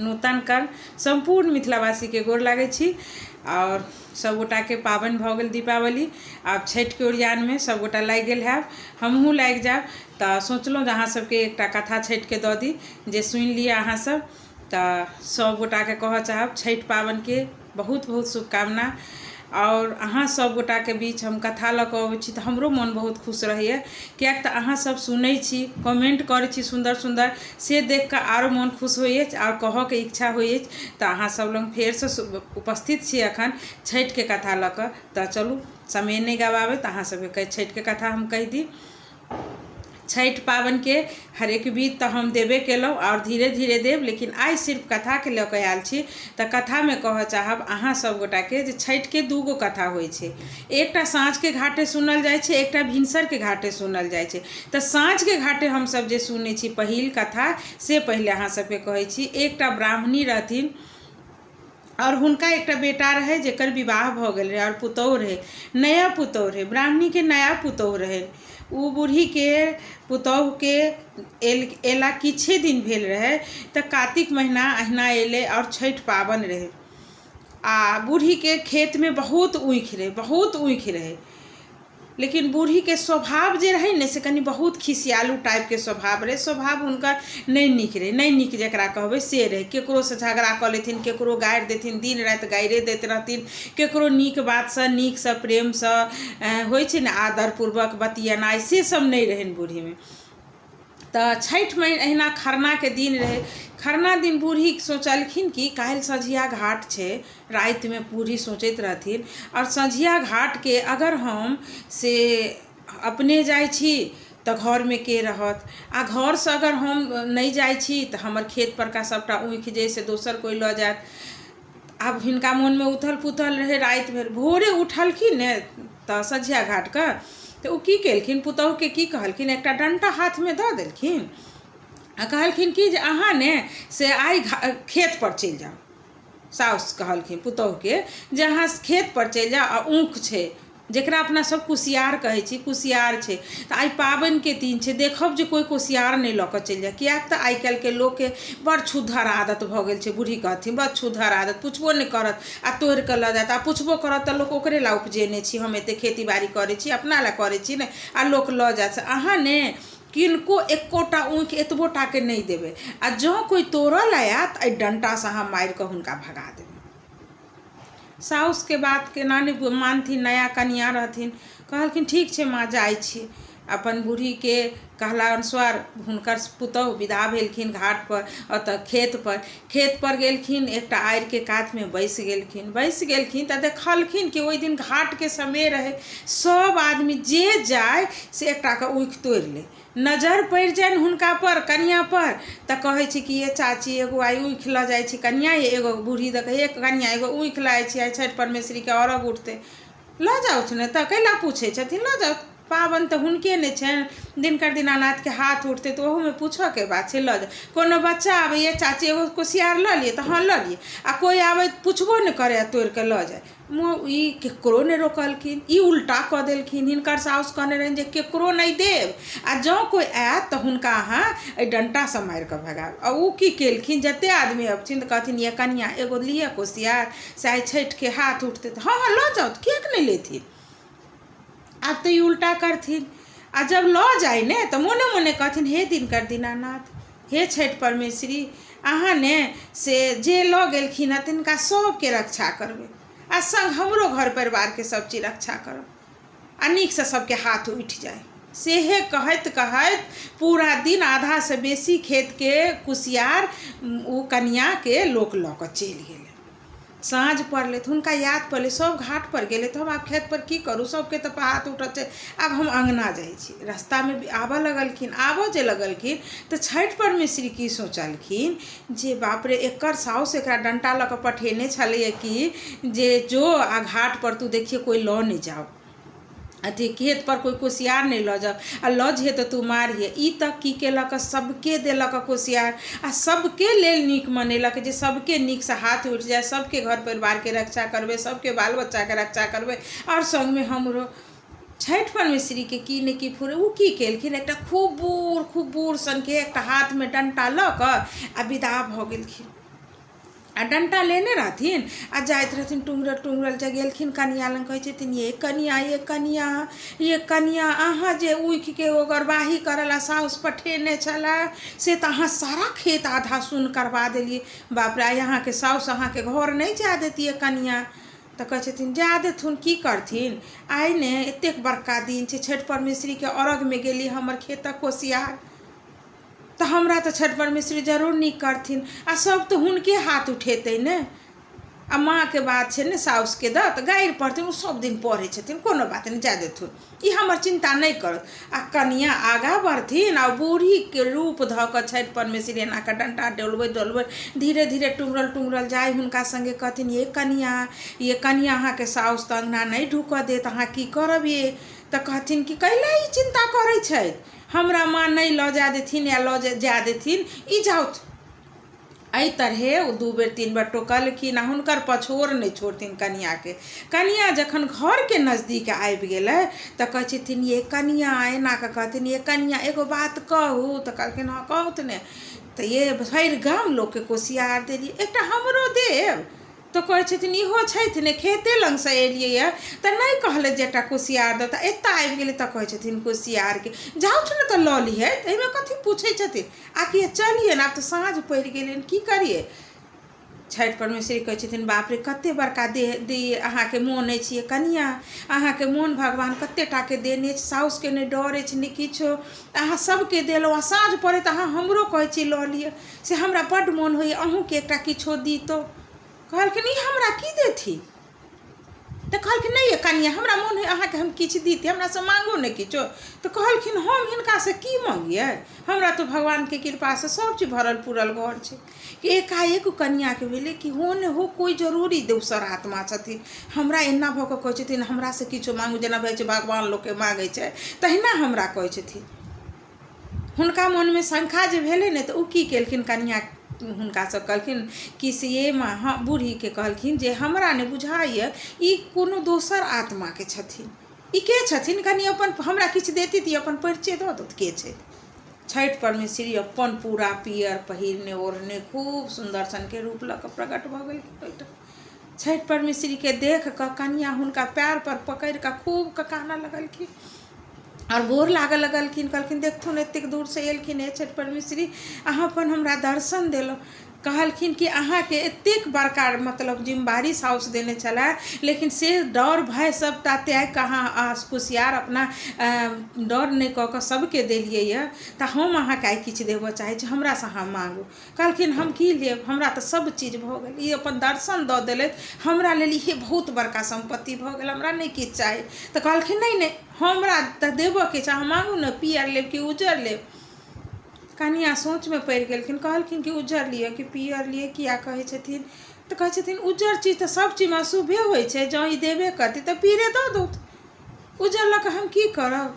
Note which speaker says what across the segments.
Speaker 1: नूतन कर्ण सम्पूर्ण मिथिलावासीके गोर लागै छी। आओर सभगोटाके पाबनि भऽ गेल दीपावली, आब छठिके ओरियानमे सभगोटा लागि गेल हैब, हमहूँ लागि जायब। तऽ सोचलहुँ जे अहाँ सभके एकटा कथा छठिके दऽ दी जे सुनि लिअ अहाँसभ। तऽ सभगोटाके कहऽ चाहब छठि पाबनिके बहुत बहुत शुभकामना। आओर अहाँ सभगोटाके बीच हम कथा लऽ कऽ अबै छी तऽ हमरो मोन बहुत खुश रहैए, किएक तऽ अहाँसभ सुनै छी, कमेन्ट करै छी सुन्दर सुन्दर, से देख कऽ आरो मोन खुश होइ अछि आओर कहऽके इच्छा होइ अछि। तऽ अहाँसभ लग फेरसँ उपस्थित छी एखन छठिके कथा लऽ कऽ। तऽ चलू समय नहि गवाबैत अहाँ सभके छठिके कथा हम कहि दी। छठि पाबनिके हरेक विध तऽ हम देबे केलहुँ आओर धीरे धीरे देब, लेकिन आइ सिर्फ कथाके लऽ कऽ आयल छी। तऽ कथामे कहऽ चाहब अहाँ सभगोटाके जे छठिके दू गो कथा होइ छै। एकटा साँझके घाटे सुनल जाइ छै, एकटा भिनसरके घाटे सुनल जाइ छै। तऽ साँझके घाटे हमसभ जे सुनै छी पहिल कथा, से पहिले अहाँ सभके कहै छी। एकटा ब्राह्मणी रहथिन आओर हुनका एकटा बेटा रहै जकर विवाह भऽ गेल रहै आओर पुतोहु रहै, नया पुतोहु रहै, ब्राह्मणीके नया पुतोहु रहै। ओ बूढ़ीके पुतोहुके अयला किछे दिन भेल रहै तऽ कातिक महिना अहिना अयलै आओर छठि पाबनि रहै। आ बूढ़ीके खेतमे बहुत ऊखि रहै, बहुत ऊखि रहै। लेकिन बूढ़ीके स्वभाव जे रहै ने से कनि बहुत खिसियालू टाइपके स्वभाव रहै। स्वभाव हुनकर नहि नीक रहै, नहि नीक जकरा कहबै से रहै। ककरोसँ झगड़ा कऽ लेथिन, ककरो गारि देथिन, दिन राति गारिए दैत रहथिन। ककरो नीक बातसँ, नीकसँ, प्रेमसँ होइ छै ने आदरपूर्वक बतिएनाइ, से सब नहि रहनि बूढ़ीमे। तऽ छठिमे अहिना खरनाके दिन रहै। खरना दिन बूढ़ी सोचलखिन कि काल्हि सँझिया घाट छै। रातिमे बूढ़ी सोचैत रहथिन आओर सँझिया घाटके अगर हम से अपने जाइ छी तऽ घरमे के रहत, आ घरसँ अगर हम नहि जाइ छी तऽ हमर खेत परका सभटा ऊखि जे से दोसर कोइ लऽ जायत। आब हिनका मोनमे उथल पुथल रहै राति भरि। भोरे उठलखिन ने तऽ सँझिया घाटके तऽ ओ की केलखिन, पुतोहुके की कहलखिन, एकटा डण्टा हाथमे दऽ देलखिन आ कहलखिन कि जे अहाँ ने से आइ खेतपर चलि जाउ। साउस कहलखिन पुतोहुके जे अहाँ खेतपर चलि जाउ आ ऊख छै जकरा अपना सब कुसियार कहै छी, कुसियार छै, तऽ आइ पाबनिके दिन छै, देखब जे कोइ कुसियार नहि लऽ कऽ चलि जाय। किएक तऽ आइ काल्हिके लोकके बड़ छुतहर आदत भऽ गेल छै। बूढ़ी कहथिन बड़ छुतहर आदत, पुछबो नहि करत आ तोड़ि कऽ लऽ जायत, आ पुछबो करत तऽ लोक ओकरे लए उपजेने छी, हम एतेक खेती बाड़ी करै छी अपना लए करै छी ने, आ लोक लऽ जायत। से अहाँ ने किनको एकोटा ऊखि एतबो टाके नहि देबै, आ जँ कोइ तोड़ऽ लए आयत एहि डण्टासँ अहाँ मारि कऽ हुनका भगा देबै। साउसके बात केना नहि मानथिन, नया कनिआँ रहथिन। कहलखिन ठीक छै माँ, जाइ छी। अपन बूढ़ीके कहला अनुसार हुनकर पुतोहु विदा भेलखिन घाटपर, ओतऽ खेतपर। खेतपर गेलखिन, एकटा आड़िके कातमे बैसि गेलखिन। बैसि गेलखिन तऽ देखलखिन कि ओहि दिन घाटके समय रहै, सभ आदमी जे जाय से एकटाके ऊखि तोड़ि लै। नजर पड़ि जानि हुनकापर, कनिआँपर, तऽ कहै छै कि ये चाची एगो आइ ऊखि लऽ जाइ छी कनिआँ ये, एगो बूढ़ी दऽ कऽ हे कनिआँ एगो ऊखि लऽ जाइ छी, आइ छठि परमेश्वरीके अर्घ उठतै, लऽ जाउथ ने। तऽ कैला पूछै छथिन, लऽ जाउथ, पाबनि तऽ हुनके ने छनि, दिनकर दीनानाथके हाथ उठतै तऽ ओहूमे पूछऽके बात छै, लऽ जाउ। कोनो बच्चा आबैए, चाची एगो कुसियार लऽ लिअ, तऽ हँ लऽ लिअ, आ कोइ आबै पुछबो नहि करै आ तोड़ि कऽ लऽ जाइ। ई ककरो नहि रोकलखिन, ई उल्टा कऽ देलखिन। हिनकर साउस कहने रहनि जे ककरो नहि देब, आ जँ कोइ आयत तऽ हुनका अहाँ एहि डण्टासँ मारि कऽ भगायब। आ ओ की केलखिन, जतेक आदमी अबथिन तऽ कहथिन ये कनिआँ एगो लिअ कुसियार, से आइ छठिके हाथ उठतै, तऽ हँ हँ लऽ जाउ, किएक नहि लेथिन। आब तऽ ई उल्टा करथिन। आ जब लऽ जाइ ने तऽ मोने मोने कहथिन हे दिनकर दीनानाथ, हे छठि परमेश्वरी, अहाँ ने से जे लऽ गेलखिन हँ तिनका सभके रक्षा करबै, आ सङ्ग हमरो घर परिवारके सभचीज रक्षा करब, आ नीकसँ सभके हाथ उठि जाय। सेहे कहैत कहैत पूरा दिन आधासँ बेसी खेतके कुसियार ओ कनिआँके लोक लऽ कऽ चलि गेलै। साँझ पड़लै तऽ हुनका याद पड़लै, सभ घाटपर गेलै तऽ हम आब खेतपर की करू, सभके तऽ हाथ उठल छै, आब हम अङ्गना जाइ छी। रस्तामे आबऽ लगलखिन, आबऽ जे लगलखिन तऽ छठि परमेश्वरी की सोचलखिन जे बाप रे, एकर साउस एकरा डण्टा लऽ कऽ पठेने छलैए कि जे जो आ घाटपर तू देखिहे कोइ लऽ नहि जाउ, अथी खेतपर कोइ कुसियार नहि लऽ जाउ, आ लऽ जइहे तऽ तू मारिहे। ई तऽ की केलक, सभके देलक कुसियार आ सभके लेल नीक मनेलक जे सभके नीकसँ हाथ उठि जाय, सभके घर परिवारके रक्षा करबै, सभके बाल बच्चाके रक्षा करबै, आओर सङ्गमे हमरो। छठि परमेश्वरीके की ने की फुरै, ओ की केलखिन, एकटा खूब बूढ़, खूब बूढ़ सनके एकटा हाथमे डण्टा लऽ कऽ आ विदा भऽ गेलखिन। आ डण्टा लेने रहथिन आ जाइत रहथिन टुङ्गरल टुङ्गरल जे गेलखिन कनिआँ लग, कहै छथिन ये कनिआँ, ये कनिआँ, ये कनिआँ, अहाँ जे ऊखिके ओगरवाही करऽ लए साउस पठेने छलए से तऽ अहाँ सारा खेत आधा सुन्न करबा देलियै। बाप रे, आइ अहाँके साउस अहाँके घर नहि जाय देत ये कनिआँ। तऽ कहै छथिन जाय देथुन, की करथिन, आइ ने एतेक बड़का दिन छै, छठि परमेश्वरीके अर्घमे गेली हमर खेतक कोसियार, तऽ हमरा तऽ छठि परमेश्वरी जरूर नीक करथिन आ सभ तऽ हुनके हाथ उठेतै ने। आ माँके बात छै ने, साउसके दऽ तऽ गारि पढ़थिन, ओ सभ दिन पढ़ै छथिन, कोनो बात नहि, जाय देथुन, ई हमर चिन्ता नहि करत। आ कनिआँ आगाँ बढ़थिन आ बूढ़ीके रूप धऽ कऽ छठि परमेश्वरी एना कऽ डण्टा डोलबैत डोलबैत धीरे धीरे टुङ्गरल टुङ्गरल जाइ हुनका सङ्गे कहथिन ये कनिआँ, ये कनिआँ, अहाँके साउस तऽ अङ्गना नहि ढुकऽ देत, अहाँ की करब ये? तऽ कहथिन कि कैला ई चिन्ता करै छथि, हमरा माँ नहि लऽ जाय देथिन या लऽ जाय देथिन, ई जाउथ। एहि तरहे ओ 2 बेर 3 बेर टोकलखिन आ हुनकर पछोड़ नहि छोड़थिन कनिआँके। कनिआँ जखन घरके नजदीक आबि गेलै तऽ कहै छथिन ये कनिआँ, एना कऽ कहथिन ये कनिआँ, एगो बात कहू? तऽ कहलखिन हँ कहू ने। तऽ ये भरि गाम लोकके कोसियार देलियै, एकटा हमरो देब? तऽ कहै छथिन इहो छथि ने, खेते लगसँ एलियै यऽ तऽ नहि कहलथि जे एकटा कुसियार दऽ, तऽ एतऽ आबि गेलै तऽ कहै छथिन कुसियारके। जाउथ ने तऽ लऽ लिहथि, एहिमे कथी पूछै छथिन, आकि चलियै ने, आब तऽ साँझ पड़ि गेलनि, की करियै? छठि परमेश्वरी कहै छथिन बाप रे, कते बड़का देह दे अहाँके मोन अछि ये कनिआँ, अहाँके मोन भगवान कते टाके देने अछि, साउसके नहि डर अछि नहि किछो, अहाँ सभके देलहुँ आ साँझ पड़ैत अहाँ हमरो कहै छी लऽ लिअ, से हमरा बड्ड मोन होइए अहूँके एकटा किछो दितहुँ। कहलखिन ई हमरा की देथिन? तऽ कहलखिन नहि ये कनिआँ, हमरा मोन होइए अहाँके हम किछु दितियै, हमरासँ माँगू ने किछो। तऽ कहलखिन हम हिनकासँ की मँगियै, हमरा तऽ भगवानके कृपासँ सभ चीज भरल पुरल घर छै। कि एकाएक कनिआँके भेलै कि हो ने हो कोइ जरूरी दोसर आत्मा छथिन, हमरा एना भऽ कऽ कहै छथिन हमरासँ किछो माँगू, जेना भऽ जाइ छै भगवान लोकके माँगै छै तहिना हमरा कहै छथिन। हुनका मोनमे शङ्का जे भेलै ने तऽ ओ की केलखिन, कनिआँ हुनकासँ कहलखिन कि से ये माँ, हँ बूढ़ीके कहलखिन जे हमरा नहि बुझाइए ई कोनो दोसर आत्माके छथिन, ई के छथिन, कनि अपन हमरा किछु देती तऽ ई अपन परिचय दऽ दौथ के छथि। छठि परमेश्वरी अपन पूरा पियर पहिरने ओढ़ने खूब सुन्दर सनके रूप लऽ कऽ प्रकट भऽ गेलखिन ओहिठाम। छठि परमेश्वरीके देख कऽ कनिआँ हुनका पएर पर पकड़ि कऽ खूब कऽ कानऽ लगलखिन आओर गोर लागऽ लगलखिन। कहलखिन देखथुन एतेक दूरसँ एलखिन हे छठि परमेश्वरी, अहाँ अपन हमरा दर्शन देलहुँ। कहलखिन कि अहाँके एतेक बड़का मतलब जिम्मेवारी साउस देने छलै, लेकिन से डर भय सबटा त्यागि कऽ अहाँ कुसियार अपना डर नहि कऽ कऽ सबके देलियै यऽ, तऽ हम अहाँके आइ किछु देबऽ चाहै छी, हमरासँ अहाँ माँगू। कहलखिन हम की लेब, हमरा तऽ सब चीज भऽ गेल, ई अपन दर्शन दऽ देलथि, हमरा लेल इहे बहुत बड़का सम्पत्ति भऽ गेल, हमरा नहि किछु चाही। तऽ कहलखिन नहि नहि, हमरा तऽ देबऽके छै, अहाँ माँगू ने, पियर लेब कि उज्जर लेब? कनिआँ सोचमे पड़ि गेलखिन। कहलखिन कि उज्जर लिअ कि पियर लिअ, किया कहै छथिन? तऽ कहै छथिन उज्जर चीज तऽ सब चीजमे अशुभे होइ छै, जँ ई देबे करती तऽ पीरे दऽ दौथ, उज्जर लऽ कऽ हम की करब?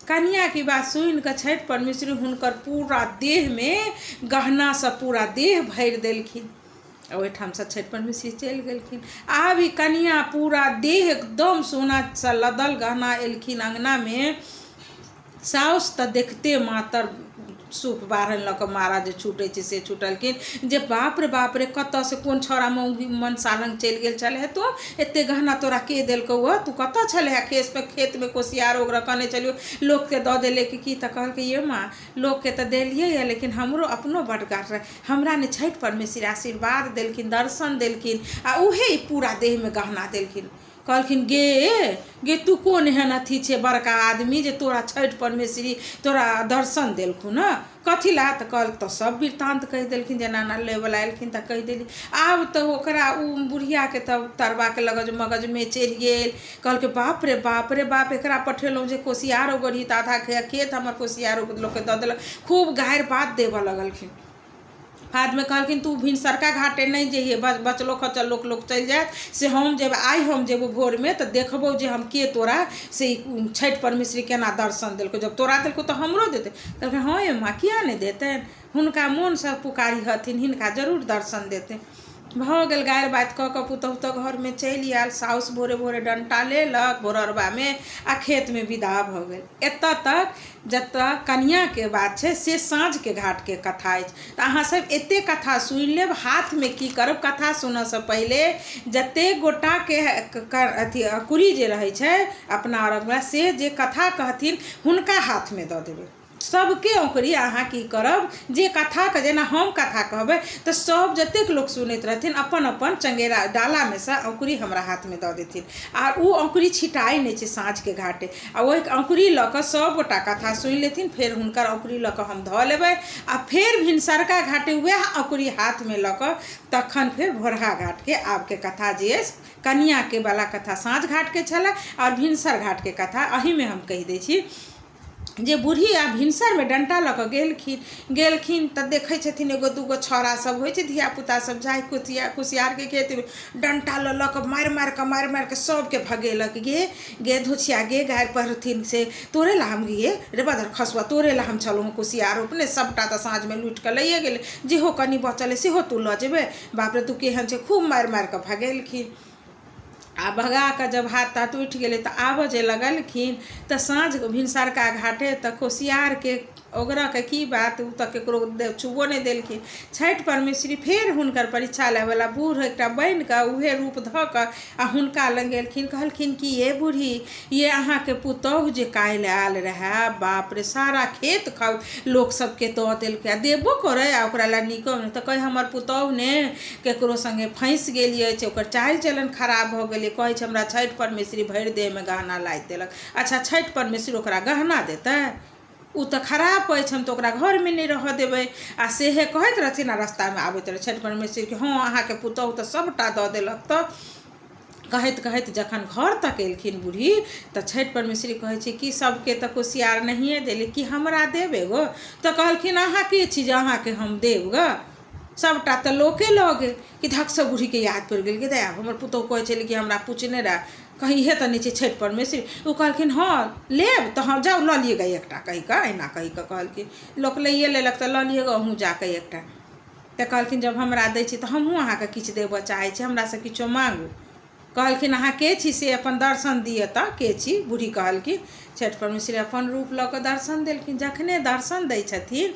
Speaker 1: कनिआँके बात सुनि कऽ छठि परमेश्वरी हुनकर पूरा देहमे गहनासँ पूरा देह भरि देलखिन। ओहिठामसँ छठि परमेश्वरी चलि गेलखिन। आब ई कनिआँ पूरा देह एकदम सोनासँ लदल गहना एलखिन अङ्गनामे। साउस तऽ देखिते मातर सूप बारहनि लऽ कऽ मारा जे छूटै छै से छुटलखिन जे बाप रे बाप रे, कतऽसँ कोन छौड़ा मौगी मनसा लग चलि गेल छलै तू, एते गहना तोरा के देलकौ हँ, तू कतऽ छलै हँ, खेतमे खेतमे कोसियार ओगरऽ कहने छलियौ, लोकके दऽ देले कि की? तऽ कहलकै ये माँ, लोकके तऽ देलियै हँ, लेकिन हमरो अपनो बड्ड गाँठ रहै, हमरा ने छठि परमेश्वरी आशीर्वाद देलखिन, दर्शन देलखिन आ उहे पूरा देहमे गहना देलखिन। कहलखिन गे गे, तू कोन एहन अथी छै बड़का आदमी जे तोरा छठि परमेश्वरी तोरा दर्शन देलखुन हँ, कथी लए? तऽ कहल तऽ सब वृत्तान्त कहि देलखिन जे एना एना लैवला एलखिन तऽ कहि देली। आब तऽ ओकरा ओ बुढ़ियाके तऽ तरबाके लगज मगजमे चढ़ि गेल। कहलकै बाप रे बाप रे बाप, एकरा पठेलहुँ जे कोसियार ओगरही तऽ आधा खेत हमर कोसियार लोकके दऽ देलक। खूब गारि बात देबऽ लगलखिन। बादमे कहलखिन तू भिनसरका घाटे नहि जइहे, बचलो खचल लोक लोक चलि जायत, से हम जेबै, आइ हम जेबौ भोरमे तऽ देखबौ जे हम के तोरा से छठि परमेश्वरी केना दर्शन देलकौ, जब तोरा देलकौ तऽ हमरो देतै। कहलकै हँ ये माँ, किया नहि देतनि, हुनका मोनसँ पुकारी हथिन, हिनका जरूर दर्शन देतै। भऽ गेल गारि बात कऽ कऽ पुतहु तऽ घरमे चलि आयल। साउस भोरे भोरे डण्टा लेलक भोरहरबामे आ खेतमे विदा भऽ गेल। एतऽ तक जतऽ कनिआँके बात छै से साँझके घाटके कथा अछि। तऽ अहाँसभ एतेक कथा सुनि लेब। हाथमे की करब, कथा सुनऽसँ पहिले जतेक गोटाके अथी अँकुरी जे रहै छै अपना अरघवला, से जे कथा कहथिन हुनका हाथमे दऽ देबै सबके औंकुरी। अहाँ की करब जे कथाके, जेना हम कथा कहबै तऽ सब जतेक लोक सुनैत रहथिन अपन अपन चङ्गेरा डालामे सँ औंकुरी हमरा हाथमे दऽ देथिन। आ ओ औंकुरी छिटाइ नहि छै साँझके घाटे। आ ओहि औंकुरी लऽ कऽ सभगोटा कथा सुनि लेथिन, फेर हुनकर औंकुरी लऽ कऽ हम धऽ लेबै आ फेर भिनसरका घाटे वएह औंकुरी हाथमे लऽ कऽ तखन फेर भोरहा घाटके आबके कथा जे अछि। कनिआँके वला कथा साँझ घाटके छलए आओर भिनसर घाटके कथा एहिमे हम कहि दै छी जे बूढ़ी आब भिनसरमे डण्टा लऽ कऽ गेलखिन। गेलखिन तऽ देखै छथिन एगो दूगो छौड़ा सब होइ छै, धियापुता सब जाइ कुसियारके खेतमे, डण्टा लऽ लऽ कऽ मारि मारि कऽ मारि मारि कऽ सबके भगेलक। गे गे धोछिया, गे गारि पढ़थिन से तोरे ला हम गे रे बदर खसुआ, तोरे ला हम छलहुँ कुसियार रोपने, सबटा तऽ साँझमे लूटि कऽ लैए गेलै, जेहो कनि बचल अइ सेहो तू लऽ जेबै, बाप रे तू केहन छै। खूब मारि मारि कऽ भगेलखिन। आ भगा कऽ जब हाथ ताथ उठि गेलै तऽ आबऽ जे लगलखिन तऽ साँझ भिनसरका घाटे तऽ कुसियारके ओगरऽके की बात, ओ तऽ ककरो छुबो नहि देलखिन। छठि परमेश्वरी फेर हुनकर परीक्षा लैवला बूढ़ एकटा बनि कऽ उएह रूप धऽ कऽ आ हुनका लग गेलखिन। कहलखिन कि ये बूढ़ी, ये अहाँके पुतोहु जे काल्हि आयल रहए, बाप रे सारा खेत लोकसभके दऽ देलकै आ देबो करै आ ओकरा लए नीको नहि। तऽ कहै हमर पुतोहु ने ककरो सङ्गे फँसि गेल अछि, ओकर चालि चलन खराब भऽ गेलै, कहै छै हमरा छठि परमेश्वरी भरि देहमे गहना लादि देलक। अच्छा, छठि परमेश्वरी ओकरा गहना देतै? ओ तऽ खराब अछि, हम तऽ ओकरा घरमे नहि रहऽ देबै। आ सेहे कहैत रहथिन आ रस्तामे आबैत रहै छठि परमेश्वरीके, हँ अहाँके पुतोहु तऽ सभटा दऽ देलक। तऽ कहैत कहैत जखन घर तक एलखिन बूढ़ी तऽ छठि परमेश्वरी कहै छै कि सभके तऽ कुसियार नहिए देली, कि हमरा देब एगो? तऽ कहलखिन अहाँ के छी जे अहाँके हम देब गऽ, सभटा तऽ लोके लऽ गेल। कि धकसँ बूढ़ीके याद पड़ि गेल कि दाइ हमर पुतोहु कहै छलै कि हमरा पुछने रहए, कहीं इहे तऽ नहि छै छठि परमेश्वरी? ओ कहलखिन हँ लेब तऽ हँ जाउ लऽ लिअ गऽ एकटा, कहि कऽ एना कहि कऽ कहलखिन लोक लैए लेलक तऽ लऽ लिअ गऽ अहूँ जा कऽ एकटा। तऽ कहलखिन जब हमरा दै छी तऽ हमहूँ अहाँके किछु देबऽ चाहै छी, हमरासँ किछो माँगू। कहलखिन अहाँ के छी से अपन दर्शन दिअ तऽ के छी? बूढ़ी कहलखिन। छठि परमेश्वरी अपन रूप लऽ कऽ दर्शन देलखिन। जखने दर्शन दै छथिन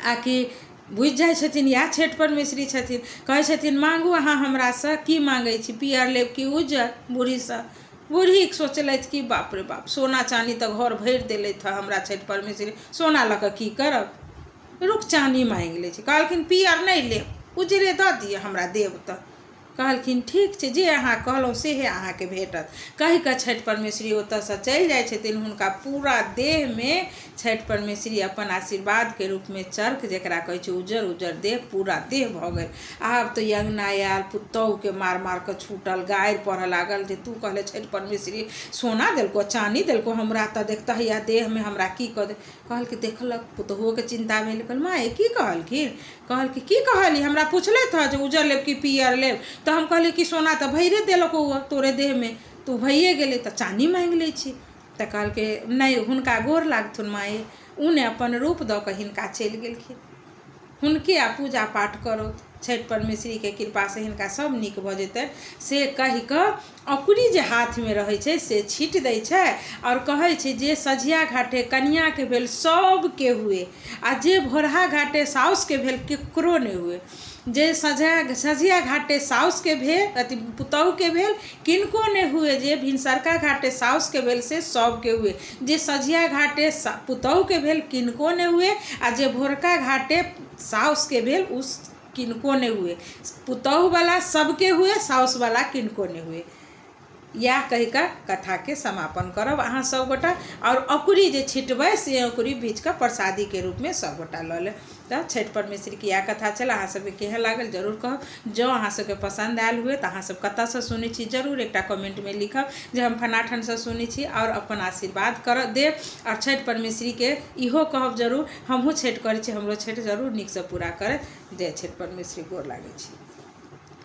Speaker 1: आ कि बुझि जाइ छथिन इएह छठि परमेश्वरी छथिन। कहै छथिन माँगू अहाँ हमरासँ की माँगै छी, पियर लेब कि उज्जर? बूढ़ीसँ बूढ़ी सोचलथि कि बाप रे बाप, सोना चानी तऽ घर भरि देलथि हँ हमरा छठि परमेश्वरी, सोना लऽ कऽ की करब, रुक चानी माँगि लै छी। कहलखिन पियर नहि लेब, उजरे दऽ दिअ हमरा देब तऽ। कहलखिन ठीक छै, जे अहाँ कहलहुँ सेहे अहाँके भेटत। कहि कऽ छठि परमेश्वरी ओतयसँ चलि जाइ छथिन। हुनका पूरा देहमे छठि परमेश्वरी अपन आशीर्वादके रूपमे चर्क जकरा कहै छै, उज्जर उज्जर देह पूरा देह भऽ गेल। आब तऽ ई अङ्गना आयल, पुतोहुके मारि मारि कऽ छूटल, गारि पढ़ऽ लागल जे तू कहले छठि परमेश्वरी सोना देलकौ चानी देलकौ, हमरा तऽ देखतह हैया देहमे हमरा की कऽ दे। कहलकै देखलक पुतोहुओके चिन्ता भेल। कहल माय की कहलखिन? कहलकै की कहली, हमरा पुछलथि हँ जे उज्जर लेब कि पियर लेब, तऽ हम कहलियै कि सोना तऽ भरिए देलकौ तोरे देहमे तऽ ओ भइए गेलै, तऽ चानी माँगि लै छी। तऽ कहलकै नहि हुनका गोर लागथुन माये। ओ ने अपन रूप दऽ कऽ हिनका चलि गेलखिन, हुनके आ पूजा पाठ करथु, छठि परमेश्वरीके कृपासँ हिनका सभ नीक भऽ जेतनि। से कहि कऽ अँकुरी जे हाथमे रहै छै से छीटि दै छै आओर कहै छै जे सझिया घाटे कनिआँके भेल सभके हुए आ जे भोरहा घाटे साउसके भेल ककरो नहि हुए। जे सझिया घाटे साउसके भेल अथी पुतोहुके भेल किनको नहि हुए, जे भिनसरका घाटे साउसके भेल से सभके हुए, जे सझिया घाटे पुतोहुके भेल किनको नहि हुए आ जे भोरका घाटे साउसके भेल ओ किनको नहि हुए। पुतोहुवला सभके हुए, साउसवला किनको नहि हुए। इएह कहि कऽ कथाके समापन करब अहाँ सभगोटा। आओर अकुरी जे छिटबै से अकुरी बीछ कऽ प्रसादीके रूपमे सभगोटा लऽ लेब। तऽ छठि परमेश्वरीके इएह कथा छल। अहाँ सभके केहन लागल जरूर कहब। जँ अहाँ सभके पसन्द आयल हुए तऽ अहाँ सभ कतऽसँ सुनै छी जरूर एकटा कमेन्टमे लिखब जे हम फलाँ ठामसँ सुनै छी आओर अपन आशीर्वाद कर देब। आओर छठि परमेश्वरीके इहो कहब जरूर, हमहूँ छठि करै छी, हमरो छठि जरूर नीकसँ पूरा करथि। जय छठि परमेश्वरी, गोर लागै छी।